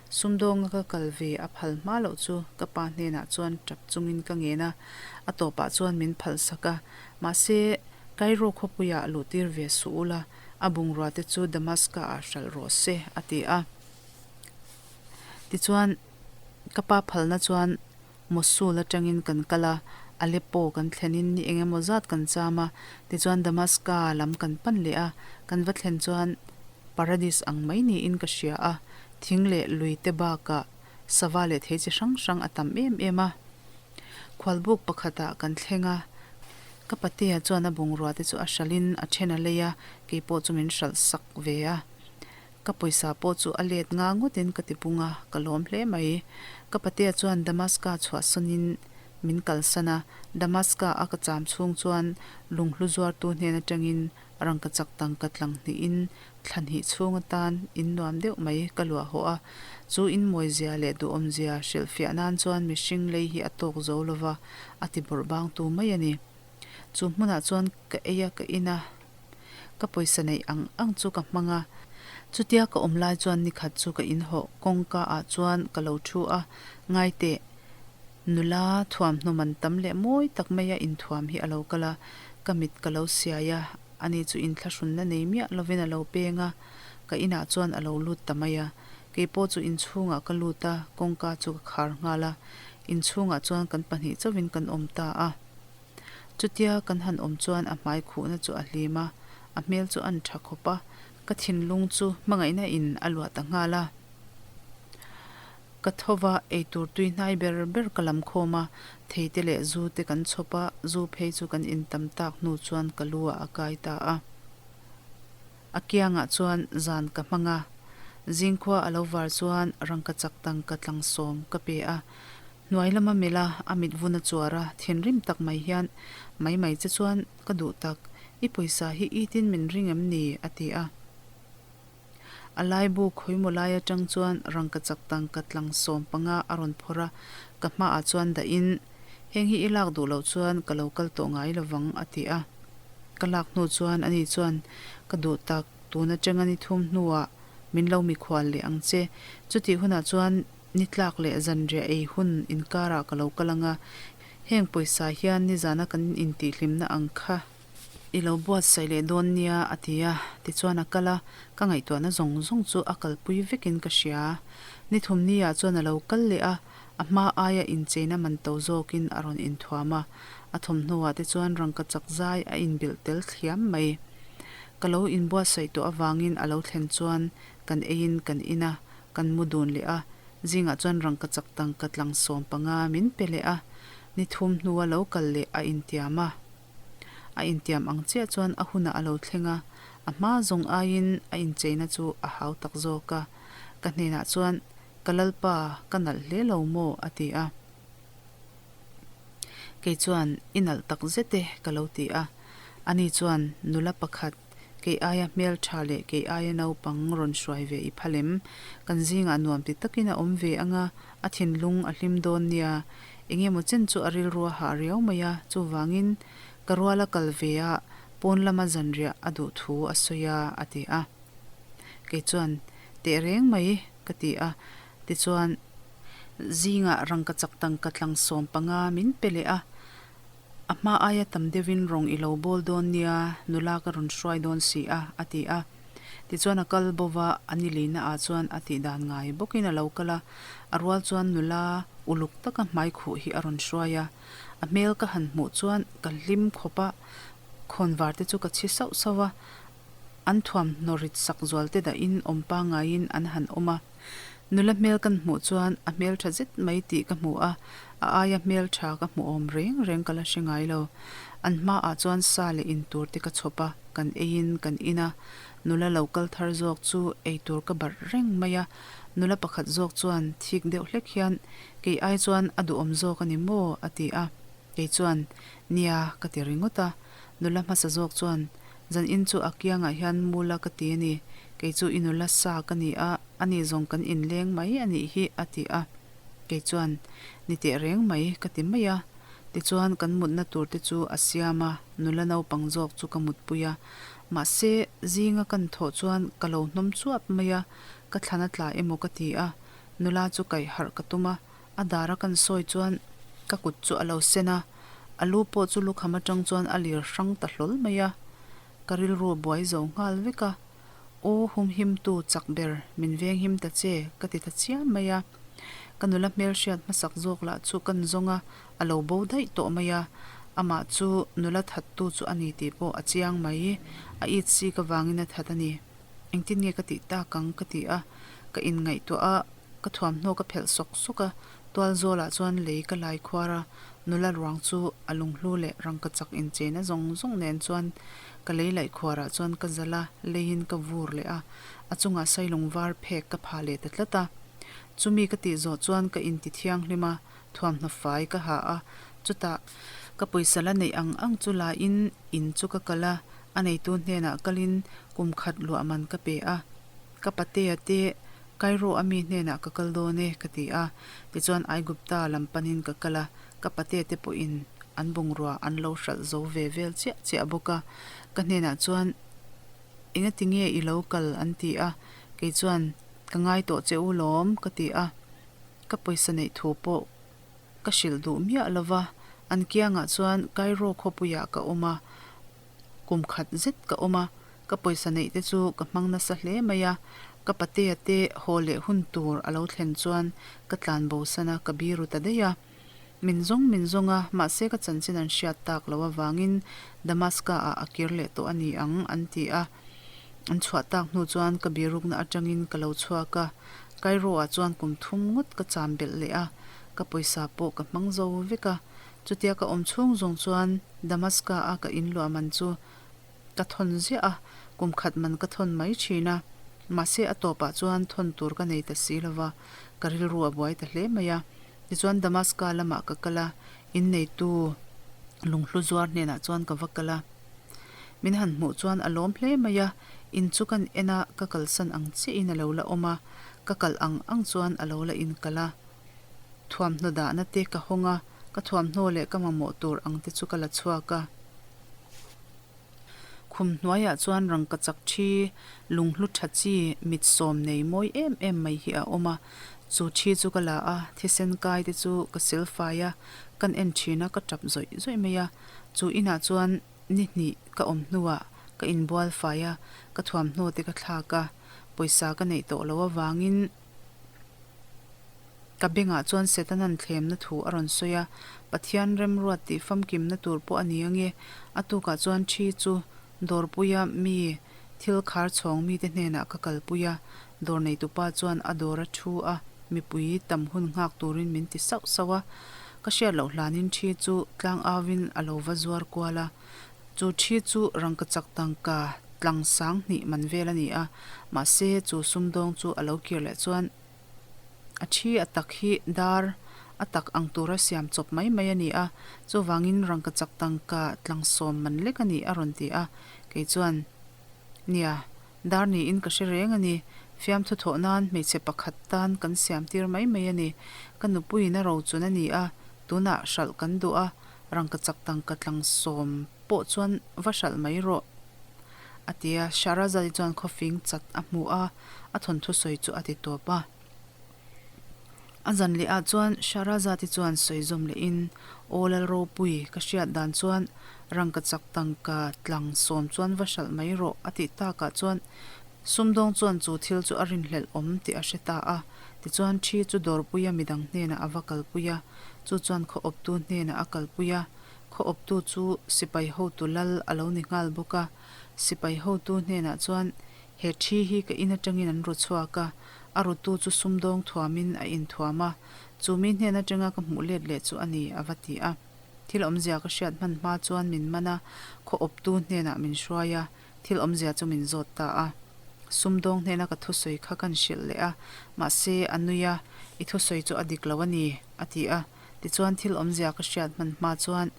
Sumdawnga ka kal ve a phal hma loh chu ka pa hnenah chuan tap chungin ka ngen a, a tawpah chuan min phal sak a. Mahse, Cairo khawpuiah luhtir ve suh ula, a bungrua te chu Damaska ah hralh rawh se, a ti a. Tichuan, ka pa phalna chuan Mosul atangin kan kal a, Aleppo kan thlenin ni eng emaw zat kan cham a, tichuan Damaska lam kan pan leh a, kan va thlen chuan Paradis ang mai niin ka hria a, thing leh lui te bakah sava leh thei chi hrang hrang a tam em em a. Khualbuk pakhatah kan thleng a, ka patea chuan a bungrua te chu a hralhin a then a lei a, keipawh chu min hralh sak ve a. Ka pawisa pawh chu a let nga ngawtin ka ti pung a, ka lawm hle mai. Ka patea chuan Damaska chhuahsawnin min kalsan a, Damaska a ka cham chhung chuan lunghlu zuartu hnen atangin rangkachak tangka tlang hnihin thla hnih chhung atan in nuam deuh mai ka luah hawh a. Chu in mawizia leh duhawmzia hrilhfiah nan chuan mihring lei hi a tawk zo lova, a ti bawrh bangtu mai a ni. Chu hmunah chuan ka ei a, ka in a. Ka pawisa neih ang ang chu ka hmang a. Chutia ka awm lai chuan nikhat chu ka inhawh kawngka ah chuan ka lo thu a, ngai teh, nula thuamhnaw man tam leh mawi tak maia inthuam hi a lo kal a, ka mit ka lo siai a, ani chu inthlahrunna nei miah lovin a lo peng a, ka inah chuan a lo lut ta mai a. Keipawh chu inchhungah ka lut a, kawngka chu ka khar nghal a, inchhungah chuan kan pahnih chauhin kan awm ta a. Chutia kan han awm chuan a hmai khuhna chu a hlim a, a hmel chu a tha khawp a, ka thinlung chu hmangaihna in a luah ta nghal a. Ka tho va, eitur tui hnai ber ber ka lam khawm a, thei te leh zu te kan chhawp a, zu phei chu kan in tam tak hnu chuan ka lu ah a kai ta a. A kiangah chuan zan ka hmang a, zingkhua a lo var chuan rangkachak tangka tlangsawm ka pe a, Hnuai lama melh a, a mit vun a chuar a, thinrim tak mai hian, Mai mai che chuan ka duh tak, i pawisa hi i tin min ring em ni? a ti a. A laibu khawimaw lai atang chuan rangkachak tangka tlang 15 a rawn phawrh a, ka hmaah chuan dahin, Heng hi i lak duh loh chuan ka lo kal tawh ngai lovang, a ti a. Ka lak hnu chuan ani chuan, Ka duh tak, tun atanga ni thum hnuah min lo mikhual leh ang che, chutih hunah chuan Ni tlak leh zanriah ei hun inkarah ka lo kal ang a, heng pawisa hian nizana kan intihhlimna ang kha i lo buatsaih leh dawn nia a ti a, tichuan a kal a, ka ngaihtuahna zawng zawng chu a kalpui vekin ka hria. Ni thumniah chuan a lo kal leh a, a hma aia incheina man to zawkin a rawn inthuam a, a thawmhnawah te chuan rangkachak zai a inbilh tel thliam mai. Ka lo inbuatsaih tawh avangin a lo thlen chuan kan eiin kan in a, Kan mu dun leh a, zingah chuan rangkachak tangka tlang 15 min pe leh a, ni thum hnua lo kal leh a intiam a. A intiam ang chiah chuan a hunah a lo thleng a, a hma zawng aiin a incheina chu a hau tak zawk a. Ka hnenah chuan, Ka Lalpa, ka nalh hle lo maw? a ti a. Kei chuan, I nalh tak zet e, ka lo ti a. Ani chuan, Nula pakhat, Kei aia hmeltha leh kei aia naupang rawn hruai ve i phal em? Kan zingah nuam ti takin a awm ve anga, a thinlung a hlim dawn nia. Eng emaw chen chu a rilru a hah riau mai a, chuvangin ka ruala kal ve a, pawn lama zanriah a duh thu a sawi a, a ti a. Kei chuan, Teh reng mai, ka ti a. Tichuan, zingah rangkachak tangka tlang 15 min pe leh a. A hma aia tam deuhin rawng i lo bawl dawn nia, nula ka rawn hruai dawn si a, a ti a. Tichuan a kal bo va, a ni leina ah chuan a tih dan ngai bawkin a lo kal a, a rual chuan nula uluk taka hmai khuh hi a rawn hruai a. A hmel ka han hmuh chuan ka hlim khawp a, khawnvar te chu ka chhi sauh sauh a, an thuamhnaw rit sak zual te dahin awm pangaiin an han awm a. Nula hmel kan hmuh chuan a hmeltha zet mai tih ka hmu a, a aia hmeltha ka hmu awm reng reng ka la hre ngai lo. An hmaah chuan sa leh in tur te ka chhawp a, kan eiin kan in a. Nula lo kal thar zawk chu ei tur ka barh reng mai a, nula pakhat zawk chuan thik deuh hlek hian kei ai chuan a duhawm zawk a ni maw a ti a. Kei chuan, Nia, ka ti ringawt a. Nula hmasa zawk chuan, Zan in chu a kiangah hian mu la ka ti a ni, kei chu i nula sa ka ni a, ani zawng kan inleng mai a nih hi, a ti a. Kei chuan, Ni teh reng mai, ka ti mai a. Tichuan kan mutna tur te chu a siam a, nula naupang zawk chu ka mutpui a. Mahse, zinga kan thawh chuan ka lo hnawm chuap mai a, ka thlan a tla emaw ka ti a, nula chu kaih harh ka tum a, A dar a kan sawi chuan ka kut chu a lo sen a, a lu pawh chu lukham atang chuan a lir hrang ta hlawl mai a. Ka rilru a buai zo nghal vek a, Aw humhimtu chak ber, min venghim ta che, ka ti ta chiam mai a. Ka nula hmelhriat hmasak zawk lah chu kan zawng a, a lo bo daih tawh mai a. Amah chu nula thattu chu a ni tih pawh a chiang mai. A it sik avangin a that a ni. Engtin nge ka tih tak ang ka ti a, ka inngaihtuah a, ka thuamhnaw ka phelh sawk sawk a, tual zawlah chuan lei ka lai khuar a, nula ruang chu a lunghlu leh rangkachak incheina zawng zawng nen chuan ka lei laih khuarah chuan ka zalh a, leiin ka vur leh a, a chungah sailung var phek ka phah leh ta tlat a. Chumi ka tih zawh chuan ka inti thianghlim a, thuamhnaw fai ka ha a, chutah ka pawisa la neih ang ang chu lain in chu ka kal a, a neitu hnenah kalin kum khat luah man ka pe a, ka patea te Cairo a mi hnenah ka kal dawn e ka ti a, tichuan Aigupta lam panin ka kal a, ka patea te pawhin an bungrua an lo hralh zo ve vel chiah chiah bawk a, ka hnenah chuan engati nge i lo kal an ti a, kei chuan ka ngai tawh che u lawm ka ti a. Ka pawisa neih thu pawh ka hrilh duh miah lo va, an kiangah chuan Cairo khawpuiah ka awm a, kum khat zet ka awm a, ka pawisa neih te chu ka hmang nasa hle mai a, ka patea te haw leh hun tur a lo thlen chuan ka tlan bo san a, ka biru ta daih a. Min zawng min zawng a, mahse ka chanchin an hriat tak loh avangin Damaska ah a kir leh tawh a ni ang an ti a. An chhuah tak hnu chuan ka birukna atangin ka lo chhuak a, Cairo ah chuan kum thum ngawt ka cham belh leh a, ka pawisa pawh ka hmang zo vek a. Chutia ka awm chhung zawng chuan Damaska a ka inluah man chu ka thawn ziah a, kum khat man ka thawn mai thin a. Mahse a tawpah chuan thawn tur ka nei ta si lova, ka rilru a buai ta hle mai a. Tichuan Damaska lamah ka kal a, inneitu lunghlu zuar hnenah chuan ka va kal a. Min han hmuh chuan a lawm hle mai a, in chu kan en a, ka kalsan ang chiahin a lo la awm a, ka kalh ang ang chuan a lo la inkalh a. Thuamhnaw dahna te ka hawng a, ka thuamhnaw leh ka mamawh tur ang te chu ka la chhuak a. Khum hnuaiah chuan rangkachak thi, lunghlu tha chi, mit sawm nei mawi em em mai hi a awm a. Chu thi chu ka la a, thisen kai te chu ka sil fai a, kan en thin a, ka tap zawih zawih mai a. Chu inah chuan ni hnih ka awm hnuah ka inbual fai a, ka thuamhnaw te ka thlak a, pawisa ka neih tawh loh avangin ka bengah chuan Setanan thlemna thu a rawn sawi a, Pathian remruat tih famkimna tur pawh a ni ange, a tukah chuan thi chu dawrpuia mi thil khar chhawng mite hnenah ka kalpui a, dawr neitupa chuan a dawr a thu a, mipui tam hun nghak turin min ti sauh sauh a, ka hriat loh hlanin thi chu tlang auin a lo va zuar kual a, chu thi chu rangkachak tangka tlang sang hnih man vel a ni a, mahse chu sumdawng chu a lo kir leh chuan a thi a tak hi dar a tak ang tura siam chawp mai mai a ni a, chuvangin rangkachak tangka tlang sawm man lek a ni a rawn ti a, kei chuan nia dar niin ka hre reng a ni, fiamthu thawh nan hmeichhe pakhat tan kan siam tir mai mai a ni, ka nupuiin a rochun a ni a, tunah hralh kan duh a, rangkachak tangka tlang sawm pawh chuan va hralh mai rawh a ti a, Shahrazad-i chuan khawfing chat a hmu a, a thawnthu sawi chu a ti tawp a. A zan leh ah chuan Shahrazad-i chuan sawi zawm lehin, Aw Lalropui, ka hriat dan chuan rangkachak tangka tlang sawm chuan va hralh mai rawh a tih takah chuan sumdawng chuan chu thil chu a rinhlelh awm tih a hre ta a. Tichuan thi chu dawrpuia midang hnenah a va kalpui a, chu chuan khaw awptu hnenah a kalpui a. Khaw awptu chu sipai hotu lal a lo ni nghal bawk a, sipai hotu hnenah chuan he thi hi ka in atangin an ru chhuak a, a rutu chu sumdawng thuamin a inthuam a, chu mi hnen atanga ka hmuh let leh chu a ni, a va ti a. Thil awmzia ka hriat hman hma chuan min man a, khaw awptu hnenah min hruai a, thil awmzia chu min zawt ta a. Sumdawng hnena ka thusawi kha kan hrilh leh a, mahse a nui a, I thusawi chu a dik lo a ni, a ti a. Tichuan thil awmzia ka hriat hman hma chuan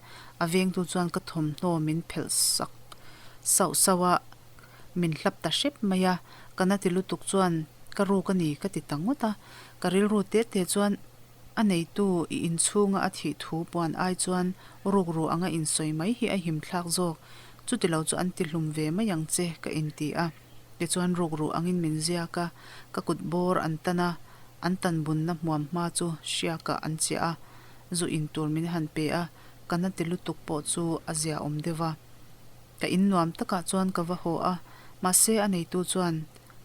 a vengtu chuan ka thawmhnaw min phelh sak sauh sauh a, min hlap ta hrep mai a, ka na ti lutuk chuan ka ruk a ni ka ti ta ngawt a, ka rilru te te chuan a neitu i inchhunga a thih thu puan ai chuan rukru anga insawi mai hi a himthlak zawk, chutilo chu an ti hlum ve mai ang che ka inti a. Tichuan rukru angin min ziak a, ka kut bawr an tan a, an tan bunna hmuam hma chu hriakah an chiah a, zu in tur min han pe a, ka na ti lutuk pawh chu a zia awm deuh a. Ka in nuam takah chuan ka va haw a, mahse a neitu chuan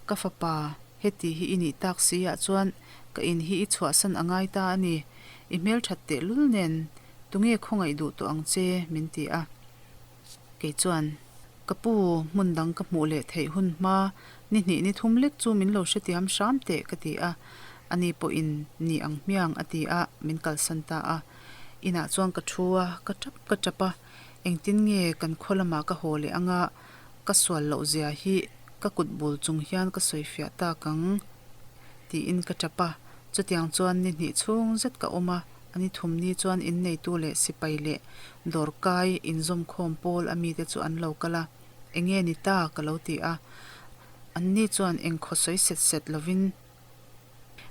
ka fapa. Heti hi i nih tak si ah chuan ka in hi i chhuahsan a ngai ta a ni. I hmelthat tehlul nen tunge khawngaih duh tawh ang che? min ti a. Kei chuan, Ka pu, hmun dang ka hmuh leh theih hun hma ni hnih ni thum lek chu min lo hrethiam hram teh ka ti a. Ani pawhin ni ang hmiang a ti a, min kalsan ta a. Inah chuan ka thu a, ka tap ka tap a, engtin nge kan khaw lamah ka haw leh anga ka sual loh zia hi ka kut bul chung hian ka sawi fiah tak ang tiin ka tap a. Chutiang chuan ni hnih chhung zet ka awm a, a ni thum ni chuan inneitu leh sipai leh dawrkai inzawmkhawm pawl a mite chu an lo kal a, Enge ni ta? ka lo ti a. Anni chuan engkhaw sawi set set lovin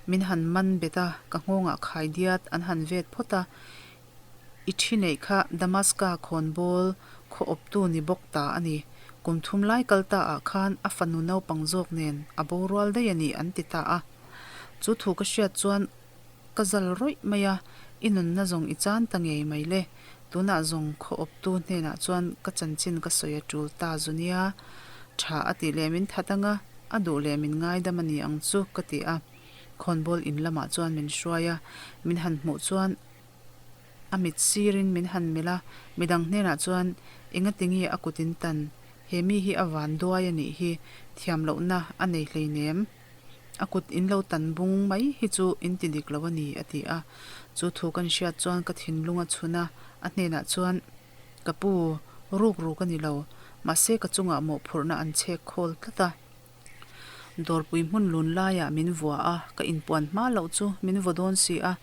min han man bet a, ka nghawngah khai diat an han vet phawt a, I thi neih kha Damaska khawnbawl khaw awptu ni bawk ta a ni. Kum thum lai kal ta ah khan a fanu naupang zawk nen a borual daih a ni an ti ta a. Chu thu ka hriat chuan ka zal rawih mai a, i nunna zawng i chan ta ngei mai le. Tunah zawng khaw awptu hnenah chuan ka chanchin ka sawi a tul ta zu nia. Tha a tih leh min that anga, a duh leh min ngaidam a ni ang chu ka ti a. Khawnbawl in lamah chuan min hruai a, min han hmuh chuan A mit sirin min han melh a, midang hnenah chuan, Engati nge a kut in tan? He mi hi a van duai a nih hi, thiam lohna a nei hleinem. A kut in lo tan bung mai hi chu in ti dik lo a ni, a ti a. Chu thu kan hriat chuan ka thinlung a chhun a, a hnenah chuan, Ka pu, ruk ruk a ni lo, mahse ka chungah mawhphurhna an chhek khawl tlat a. Dawrpui hmun lun laiah min vua a, ka inpuan hma loh chu min vaw dawn si a,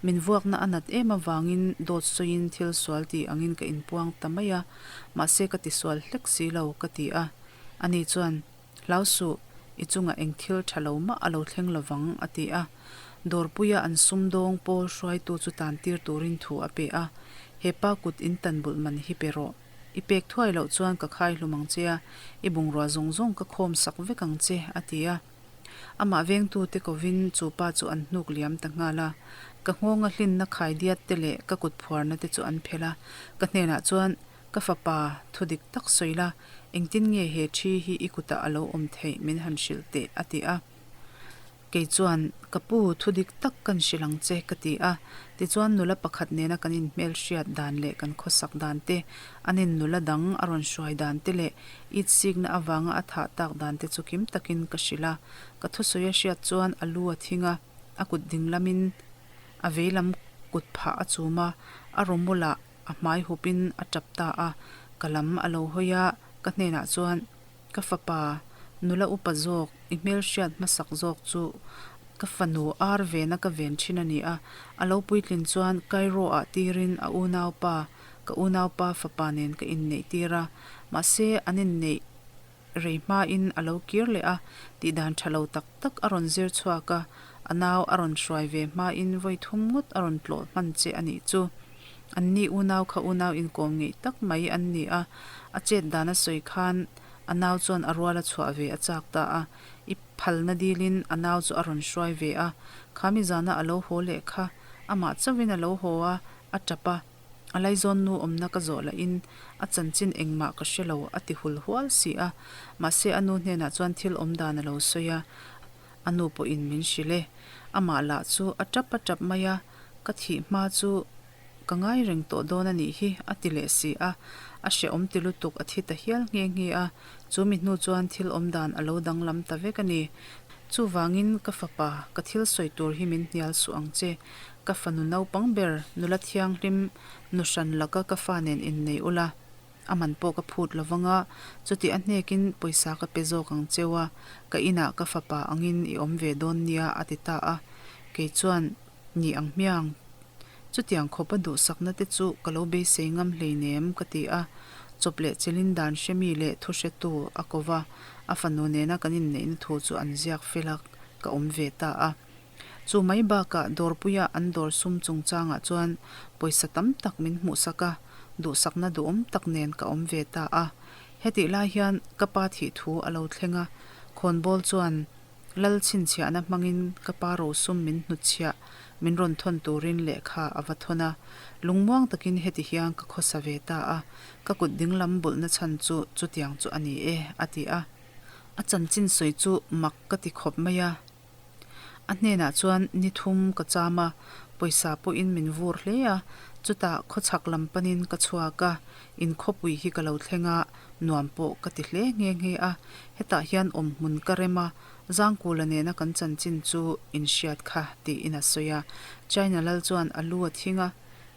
min vuakna a nat em avangin dawt sawiin thil sual tih angin ka inpuang ta mai a, mahse ka tisual hlek si lo ka ti a. Ani chuan, Hlau suh, i chungah eng thil tha lo mah a lo thleng lovang a ti a. Dawrpuia an sumdawng pawl hruaitu chu tantir turin thu a pe a, He pa kut in tan bulh man hi pe rawh. I pek thuai loh chuan ka khai hlum ang che a, i bungrua zawng zawng ka khawm sak vek ang che, a ti a. Amah vengtute kovin chu pa chu an hnuk liam ta nghal a. Ka nghawnga hlinna khaidiat te leh ka kut phuarna te chu an phelh a. Ka hnenah chuan, Ka fapa, thu dik tak sawi la, engtin nge he thi hi i kutah a lo awm theih min han hrilh teh, a ti a. Kei chuan, Ka pu, thu dik tak kan hrilh ang che, ka ti a. Tichuan, nula pakhat nena kan inhmelhriat dan leh kan khawsak dan te, anin nula dang a rawn hruai dan te leh itsikna avanga a thah tak dan te chu kim takin ka hrilh a. Ka thusawi a hriat chuan a lu a thing a, a kut ding lamin a veilam kut phah a chum a, a rawmawlah a hmai hupin a tap ta a. Ka lam a lo hawi a, ka hnenah chuan, Ka fapa, nula upa zawk, i hmelhriat hmasak zawk chu ka fanu ar vena ka ven thin a ni a, a lo puitlin chuan Cairo-ah tirin a unaupa, ka unaupa fapa nen ka inneih tir a, mahse an inneih rei hmain a lo kir leh a, tihdan tha lo tak tak a rawn zir chhuak a, a nau a rawn hruai ve hmain vawi thum ngawt a rawn tlawh hman che a nih chu. Anni unau kha unau inkawm ngeih tak mai an ni a, a chet dan a sawi khan a nau chuan a rual a chhuah ve a chak ta a, i phalna dilin a nau chu a rawn hruai ve a, khami zana a lo haw leh kha amah chauhin a lo haw a, a tap a, a laizawn nu awmna ka zawh lahin a chanchin engmah ka hre lo a ti hul hual si a, mahse a nu hnenah chuan thil awm dan a lo sawi a, a nu pawhin min hrilh e, amah lah chu a tap a tap mai a. Ka thih hma chu ka ngai reng tawh dawn a nih hi, a ti leh si a. A hrehawm ti lutuk a thi ta hial nghe nghe a. Chu mi hnu chuan thil awm dan a lo danglam ta vek a ni. Chuvangin ka fapa, ka thil sawi tur hi min hnial suh ang che. Ka fanu naupang ber, nula thianghlim, nu hran laka ka fa nen innei ula. A man pawh ka phut lo vang a, chuti a hnekin pawisa ka pe zawk ang cheu a, ka inah ka fapa angin i awm ve dawn nia, a ti ta a. Kei chuan, Ni ang hmiang, chutiang khawpa duhsakna te chu ka lo beisei ngam hleinem, ka ti a. Chawp leh chelin dan hremi leh thu hretu a ko va, a fanu nena kan inneihna thu chu an ziak fel a, ka awm ve ta a. Chu mai bakah dawrpuia an dawr sum chungchangah chuan pawisa tam tak min hmuhsak a, duhsakna duhawm tak nen ka awm ve ta a. Hetih lai hian ka pa thih thu a lo thleng a, khawnbawl chuan lal chhinchhiahna hmangin ka pa rosum min hnutchhiah min rawn thawn turin lehkha a va thawn a. Lungmuang takin heti hian ka khawsa ve ta a, ka kut dinglam bulhna chhan chu chutiang chu a ni e, a ti a. A chanchin sawi chu mak ka ti khawp mai a. A hnenah chuan ni thum ka cham a, pawisa pawhin min vur hle a, chutah khawchhak lam panin ka chhuak a, inkhawpui hi ka lo thleng a, nuam pawh ka ti hle nghe nghe a, hetah hian awmhmun ka rem a, Zangkula nena kan chanchin chu inhriat kha tiin a sawi a, China lal chuan a lu a thing a,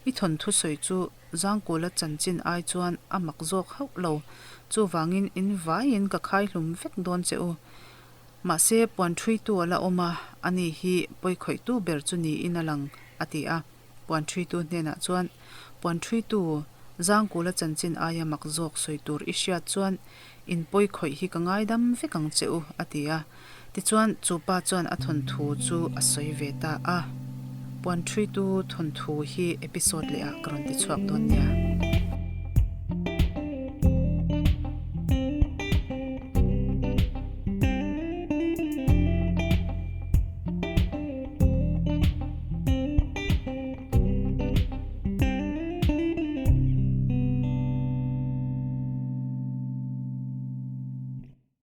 I thawnthu sawi chu Zangkula chanchin ai chuan a mak zawk hauh lo, chuvangin in vaiin ka khaihlum vek dawn che u. Mahse puan ṭhuitu a la awm a, ani hi pawikhawihtu ber chu niin a lang, a ti a. Puan ṭhuitu hnenah chuan, Puan ṭhuitu, Zangkula chanchin aia mak zawk sawi tur i hriat chuan in pawikhawih hi ka ngaidam vek ang che u, a ti a. Tichuan, chu pa chuan a thawnthu chu a sawi ve ta a. Puan ṭhuitu thawnthu hi episode lehah ka rawn ti chhuak dawn nia.